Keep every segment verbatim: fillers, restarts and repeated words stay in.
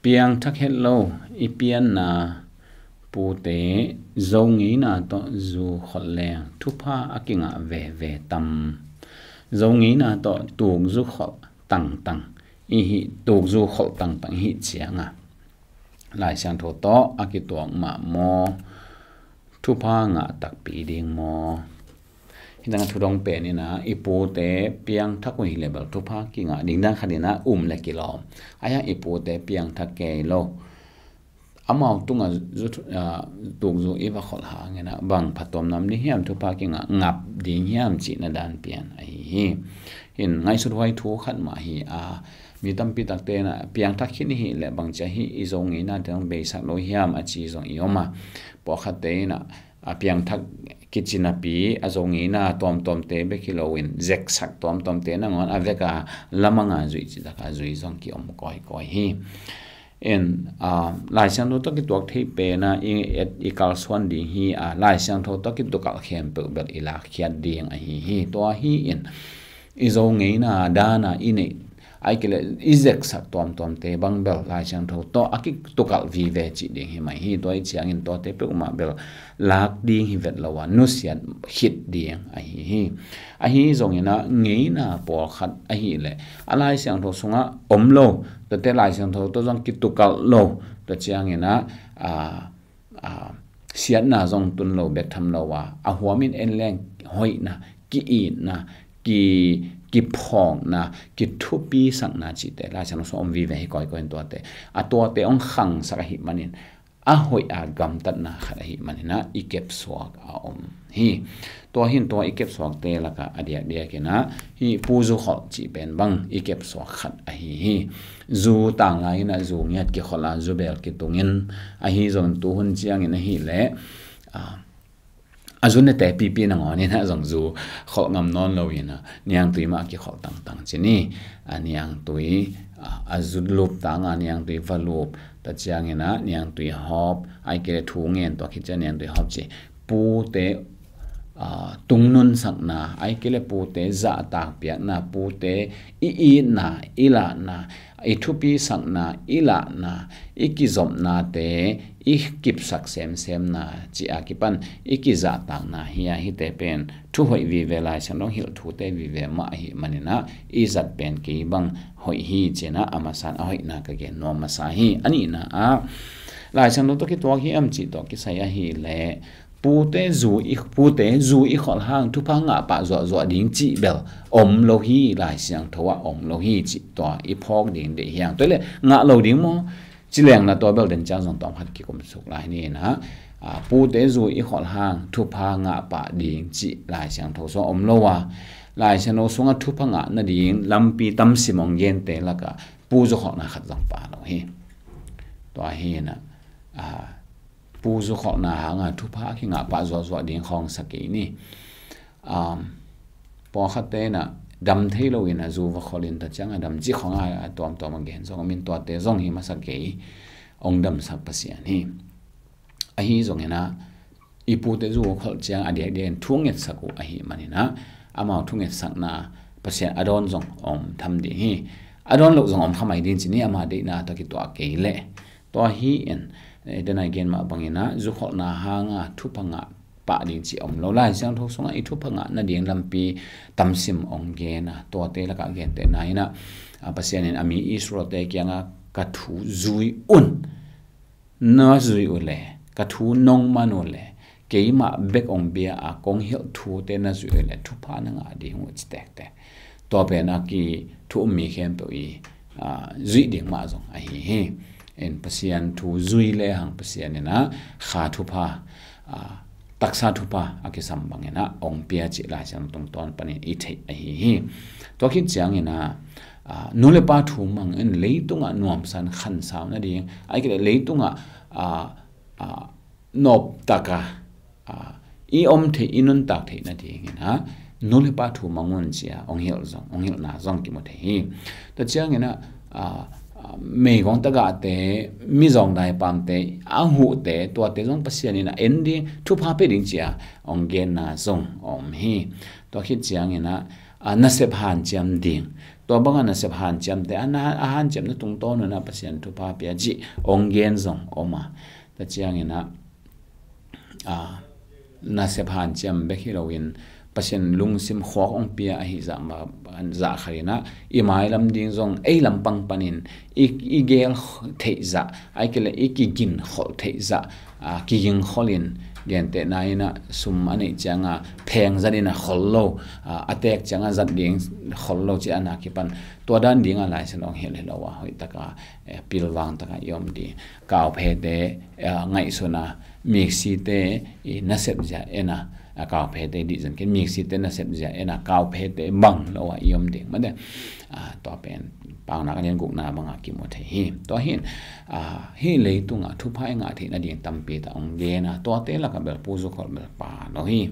Piangthak het lo i pianna pute Zo ngeina tawh zu kholh leng thupha a kingah veve tam? Zo ngeina tawh tukzu kholh tangtang i hih, tukzu kholh tangtang i hih cianga Lai Siangtho tawh a kituak mah maw, thupha ngah takpi ding maw? Hih tanga thudong pen ina i pute piangthak uh hi le bel thupha kingah ding dan khat ina um le kilawm. Ahi hang i pute piangthak kei lo, amau tungah zu thu-, ah, tukzu i va kholh hang ina bang phattuam nam ding hiam, thupha kingah ngap ding hiam cihna dan pian ahi hi. Hin ngaihsut huai thu khat mah hi a, mi tampi takte ina piangthak khin i hih le bangci a hih i Zo ngeina te hong beisak lo hiam a ci zong i om a, pawlkhatte ina a piangthak kici napi a Zo ngeina tuamtuamte bek hi loin zeksak tuamtuamte nangawn a veka lamanga zuih cih taka zui zong kiom kawikawi hi. In, a, Lai Siangtho tawh kituak thei pena i et i kalsuan ding hi a, Lai Siangtho tawh kitukalh khempeuh bel i lakkhiat ding ahi hi. Tua hi in i Zo ngeina dana i neih, ai kile i zeksak tuamtuamte bang bel Lai Siangtho tawh a kitukalh vive cih ding hi mai hi. Tua i ciangin tuate peuhmah bel lak ding hi vet lo a, nusiat khit ding ahi hi. Ahi zongina ngeina pawlkhat ahileh a Lai Siangtho sungah om lo, tuate Lai Siangtho tawh zong kitukalh lo, tua ciangina, a, a, siatna zong tun lo bek tham lo a, a huamin en leng hoihna, ki-itna, ki, kiphawkna, kithupisakna cihte Lai Siangtho sung om vive hi kawikawi in tuate. A tuate hong khangsak ahih manin a hoih a gamtatna khat ahih manina i kepsuak a om hi. Tua hin tua i kepsuakte laka a diakdiakina hih pu zu kholh cih pen bang i kepsuak khat ahi hi. Zu tang lai ina zu ngiat kikholh a zu bel kitungin, ahi zong tuhun ciangin ahileh, a, a zu nete pipi nangawn ina zong zu kholh ngam nawn lo ina niangtui mah kikholh tangtang ci ni. A niangtui, a, a zu lup tanga niangtui va lup, tua ciangina niangtui hawp, ai kile thu ngen tua khit ciang niangtui hawp ci. Pute, a, tungnunsakna, ai kile pute zahtak piakna, pute i itna, i lahna, i thupisakna, i lahna, i kizopnate i kipsak semsemna cih a kipan i kizahtakna hi a, hihte pen thuhoih vive, Lai Siangtho hilh thute vive mah ahih manina i zat pen kei bang hoih hi cihna a masan a hoihna ka gen nuam masa hi. A nihna ah Lai Siangtho tawh kituak hiam cih tawh kisai ahileh pute zu i, pute zu i kholh hang thupha ngah pah zuahzuah ding cih bel om lo hi, Lai Siangtho ah om lo hi cih tua i phawk ding deih hi hang. Tua hileh ngah lo ding maw? Ci lengla tua bel den ciang zong tawm khat kikum suk lai ni ina, a, pute zu i kholh hang thupha ngah pah ding cih Lai Siangtho sungah om lo a, Lai Siangtho sungah thupha ngah nading lampi tamsim hong gente laka pu zu kholhna khat zong pha lo hi. Tua hi ina, a, pu zu kholhna hanga thupha a kingah pah zuahzuah ding khawng sa kei ni. Um, pawlkhatte ina dam thei lo ina zu va kholh in tua cianga dam cih khawng a, a tuamtuam a gen zong om in tuate zong hi masa kei, hong damsak Pasian hi. Ahi zongina i pute zu kholh ciang a diakdiakin thungetsak uh ahih manina amau thungetsakna Pasian a dawn zong om tham ding hi. A dawn loh zong om kha mai ding ci ni, ama deihna tawh kituak kei leh. Tua hi in, eh, denai gen mah bangina zu kholhna hanga thupha ngah pah ding cih om lo. Lai Siangtho sungah i thupha ngah nading lampi tamsim hong gen a, tuate lakah gentehna ina, a, Pasian in a mi Israelte kiangah ka thu zui un, na zui uh le, ka thu nong man uh le, keimah bek hong bia a kong hilh thute na zui uh le thupha na ngah ding uh ci tektek. Tua pen a kithu um mi khempeuh i, a, zuih ding mah zong ahi hi. In Pasian thu zui lehang Pasian ina kha thupha, a, taksa thupha a kisam bangina hong pia cih Lai Siangtho tungtawn panin i theih ahi hi. Tua khit ciangina, a, nu le pa thu mang in leitungah nuamsan khansau nading, ai kile leitungah, a, a, noptaka, a, i om theih, i nuntak theih nadingina nu le pa thu mang un cia hong hilh zong, hong hilhna zong kimu thei hi. Tua ciangina, a, a, meigong tagahte, mizawng daipamte, a huhte, tuate zong Pasian ina en ding, thupha pia ding cia hong genna zong om hi. Tua khit ciangina, a, nasep hanciam ding. Tua banga nasep hanciamte a na, a hanciamna tungtawn un a Pasian thupha pia cih hong gen zong om a. Tua ciangin a, a, nasep hanciam bek hi loin Pasian lungsim khuak hong pia ahi zah ma, zah khat in a, i mailam ding zong ei lampang panin i, i gel theih zah, ahih kei leh i kigin kholh theih zah, a, kiging kholh in, gentehna in a sum a neih cianga pheng zat in a khol lo, a, a tek cianga zat ding khol lo cih a na kipan tua dan dinga Lai Siangtho hong hilh hi lo a, hoih taka, eh, pilvang taka i om ding. Kauphete, eh, ngaihsun a, miksite i nasep zia en a, a, kauphete dih zan ken miksite nasep zia en a, kauphete bang lo a i om ding. Mate, a, tua pen Paunak a lian gukna banga kimu thei hi. Tua hin, a, hih leitunga thupha i ngah theih nading tampi tak hong gen a, tuate laka bel Pu Zu Kholh bel pha lo hi.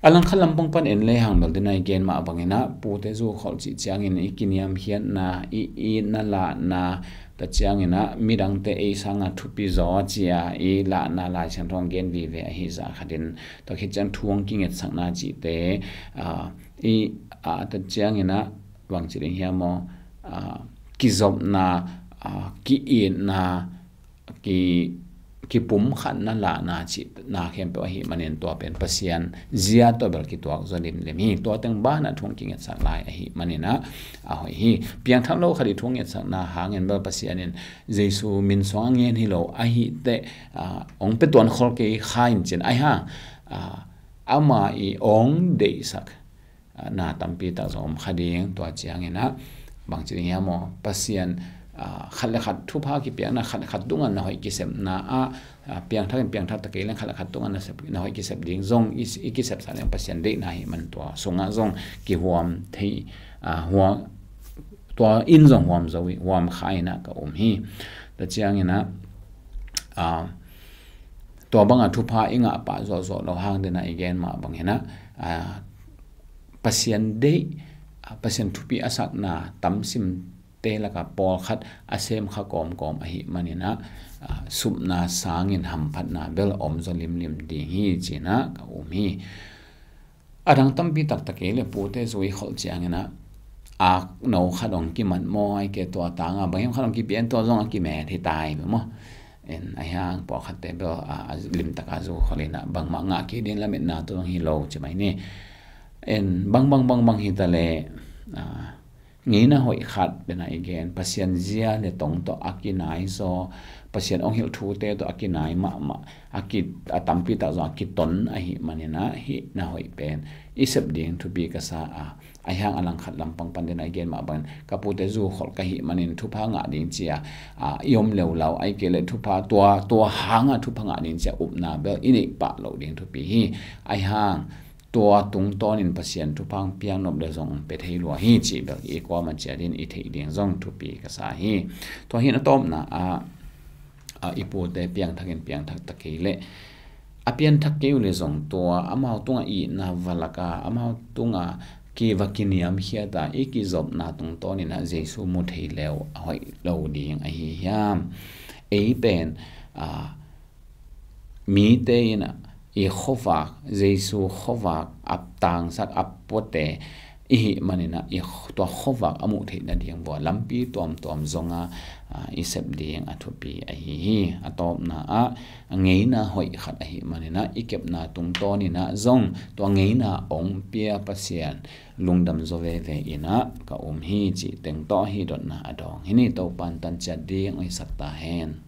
A langkhat lampang pan en lehang bel dena i gen mah bangin a, Pute Zu Kholh cih ciangin i kiniamkhiatna, i itna lahna, tua ciangin a midangte ei sanga thupi zaw cia i lahna Lai Siangtho hong gen vive ahi zah khatin, tua khit ciang thu hong kingetsakna cihte, a, i, a, tua ciangin a bangci ding hiam maw, a, kizopna, a, ki-itna, ki, kipumkhatna lahna cihna khempeuh ahih manin tua pen Pasian zia tawh bel kituak zaw limlim hi. Tua teng banah thu hong kingetsak lai ahih manin a, a hoih hi. Piangthak lo khat i thu hong ngetsakna hangin bel Pasian in Jesu min suang a ngen hi lo ahih teh, a, hong pia tuan khol kei kha in cin ahi hang, a, ama i hong deihsak, a, na tampi tak zong om kha ding. Tua ciangin a, bangci ding hiam maw, Pasian, a, khat le khat thupha kipiakna, khat le khat tunga na hoih kisepna ah, a, piangthak in piangthak ta kei leng khat le khat tunga na sep, na hoih kisep ding zong i, i kisepsa leng Pasian deihna hi man tua sungah zong kihuam thei, a, huam, tua in zong huam zo hi, huam kha in a ka um hi. Tua ciangin a, a, tua banga thupha i ngah pah zawhzawh lo hang dena i gen mah bangin a, a, Pasian deih, a, Pasian thupi a sakna tamsimte laka pawlkhat a sem kha kawmkawm ahih manin a, a, supna sangin hamphatna bel om zaw limlim ding hi cin a ka um hi. A dang tampi taktak kei le Pute Zu Kholh ciangin a, akno khat hong kimat maw, ahih kei tua tanga bang hiam khat hong kipia in tua zong a kimet hi tai maw. En, ahi hang pawlkhatte bel, a, a limtaka Zu Kholh in a bangmah ngah kei ding lametna tua zong hi lo ci mai ni. En, bang bang bang bang hi ta le, a, ngeina hoih khat bena i gen, Pasian zia le tong tawh a kinai zaw, Pasian hong hilh thute tawh a kinai mahmah, a ki, a tampi tak zong a kiton ahih manin a, hih na hoih pen i sep ding thupi ka sa a, ahi hang a langkhat lampang pan dena i gen mah bangin, ka Pute Zu Kholh ka hih manin thupha ngah ding cia, a, i om leulau, ahih kei le thupha tua, tua hanga thupha ngah ding cia upna bel i neih pah loh ding thupi hi. Ahi hang, tua tungtawnin Pasian thupha hong piak nop le zong pia thei lua hi cih bel i kuamah ciatin i theih ding zong thupi ka sa hi. Tua hin a tawpna ah, a, i pute piangthakin piangthak ta kei le a pianthak kei uh le zong tua amau tunga itna va laka, amau tunga ki va kiniamkhiata i kizopna tungtawnin a Jesu mu thei le uh a hoih lo ding ahi hiam? Ei pen, a, mite in a, i khuavak, Jesu khuavak a tangsak a puate i hih manin a, i kh-, tua khuavak a muh theih nading vua lampi tuamtuam zonga, a, i sep ding a thupi ahi hi. A tawpna ah, a ngeina hoih khat ahih manin a, i kepna tungtawnin a zong tua ngeina hong pia Pasian lungdam zaw veve in a ka um hi cih teng tawh hih dotna a dawng hi ni. Topan tanciat ding hong hisak ta hen.